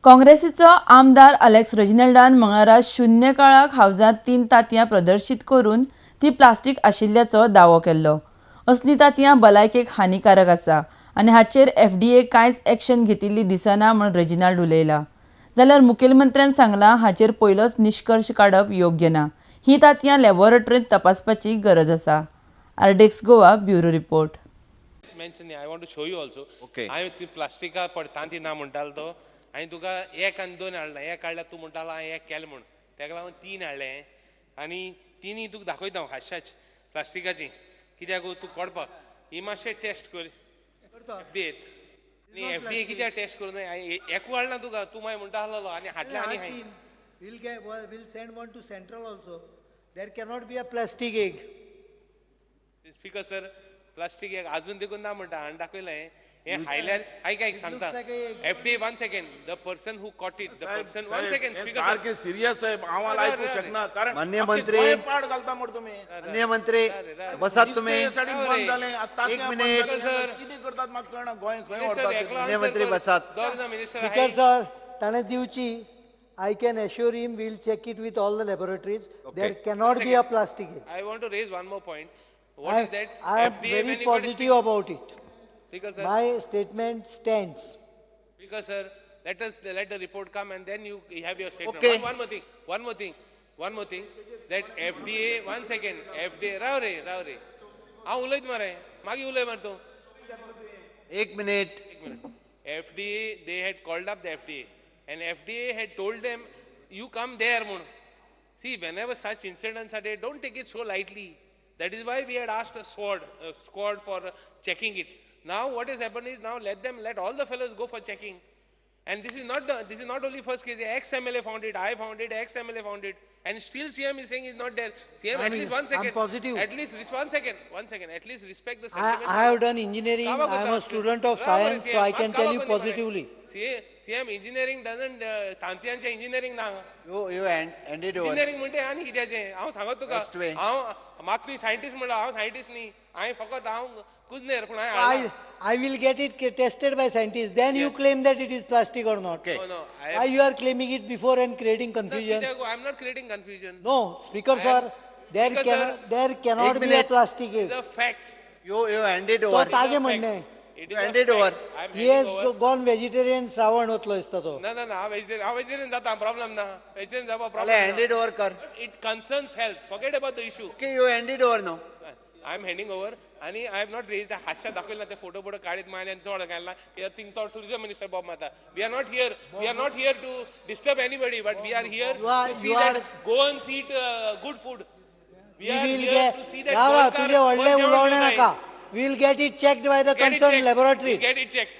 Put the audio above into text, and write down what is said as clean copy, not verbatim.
काँग्रेसीचो आमदार अलेक्स रेजिनाल्डान मंगळारा शून्य काळाक हावजांत तीन तांतयां प्रदर्शीत करून ती प्लास्टीक आशिल्ल्याचो दावो केल्लो. असलीं तांतयां भलायकेक हानिकारक आसा आनी हाचेर एफडीए कांयच एक्शन घेतिल्ली दिसना म्हूण रेजिनाल्ड उलयला. जाल्यार मुखेलमंत्र्यान सांगलां, हाचेर पयलोच निश्कर्श काडप योग्य ना. ही तांतयां लॅबोरेटरींत तपासपाची गरज आसा. आरडेक्स Goa, bureau report. Mention, I want to show you also. Okay. हांवें ती प्लास्टिका पड तांती ना म्हणटालो तो. हांवें तुका एक आनी दोन हाडला. एक हाडल्या, तूं म्हणटालो हांवें एक केलें म्हूण. तेका लागून तीन हाडले आनी तिनूय तुका दाखयता हांव. हातशाच प्लास्टिकाची कित्याक तूं कडपाक ही मातशें टेस्ट कर एफडीए न्ही. एफडीए कित्याक टेस्ट करूं न्हय? हांवें एकू हाडला तुका, तूं मागीर म्हणटा आसलेलो आनी हाडले आनी हांवें. We'll get, well, we'll send one to Central also. There cannot be a plastic egg. Speaker sir, plastic एक अजून देखून ना म्हणटा हांवें दाखयलें हें हायल्यार. आयक आयक, सांगता. Looks like a FDA, one second, the person who caught it, the person, one second. हे स्पीकर. सारकें सिरियस साहेब, हांव अरे, आयकूंक अरे. शकना कारण माननीय आख्खें मंत्री. गोंय पाड घालता मरे तुमी. माननीय मंत्री, बसात तुम्ही. नुस्तें साडी बंद जालें आतां. एक मिनिट. सर. कितें करतात म्हाका कळना, गोंय खंय सर, व्हरतात ते. एकलो. माननीय मंत्री, बसात. दोग जाण मिनिस्टर. Speaker sir, ताणें दिवची. I can assure him we'll check it with all the laboratories. There cannot be a plastic egg. I want to raise one more point. What is that? I am very positive about it. Speaker sir, My statement stands. Speaker sir, let us let the report come and then you have your statement. Okay. One more thing, one more thing, one more thing. That FDA, one second, FDA, राव रे, राव रे. हांव उलयत मरे, मागीर उलय मरे तूं. एक मिनिट. एक minute. FDA, they had called up the FDA and FDA had told them, "You come there." म्हूण. See, whenever such incidents are there, don't take it so lightly. That is why we had asked a squad for checking it. Now what has happened is, now let them, let all the fellows go for checking. And this is not only first case. Ex MLA found it, I found it, ex MLA found it, and still CM is saying he's not there. CM, at least one I'm second. Positive. At least one second, one second. At least respect the I, sentiment. I have done engineering. I am a student of science, so I can tell you positively. CM, engineering doesn't, तांतयांचें engineering ना. You handed over. Engineering म्हणटे आनी कित्याचें हांव सांगत तुका. Best way. हांव म्हाका तुवें scientist म्हणला, हांव सायंटिस्ट न्ही. हांवें फकत हांव कुजनेर, पूण हांवें I, हाडला. I will get it tested by scientists. Then you claim that it is plastic or not. Okay. No, I Why you are claiming it before and creating confusion? I am not creating confusion. No, Speaker sir, there Speaker cannot, sir, there cannot एक be a minute. Plastic egg. The fact. You handed तो over. ताजें म्हणणें. It You hand it over. He has gone vegetarian, Shravan वतलो दिसता तो. ना ना ना, हांव वेजिटेरियन, हांव वेजिटेरियन जाता, प्रॉब्लम ना. वेजिटेरियन जावपा जाल्यार हँडेड प्रॉब्लम. ओवर कर. It concerns health. Forget about the issue. Okay, you handed over now. I am handing over आनी I have not raise. हातशा दाखयला ते फोटो बोटो काडीत मारले आनी चड घालना कित्याक थिंग तो टुरिझम मिनिस्टर बॉब मारता. We are not here to disturb anybody, but we are here You are- to see you are- that Goans eat good food. We We are will here get, to see that राव राव, तुजें व्हडलें उलोवणें नाका. We will get it checked by the concerned laboratory. Get it checked.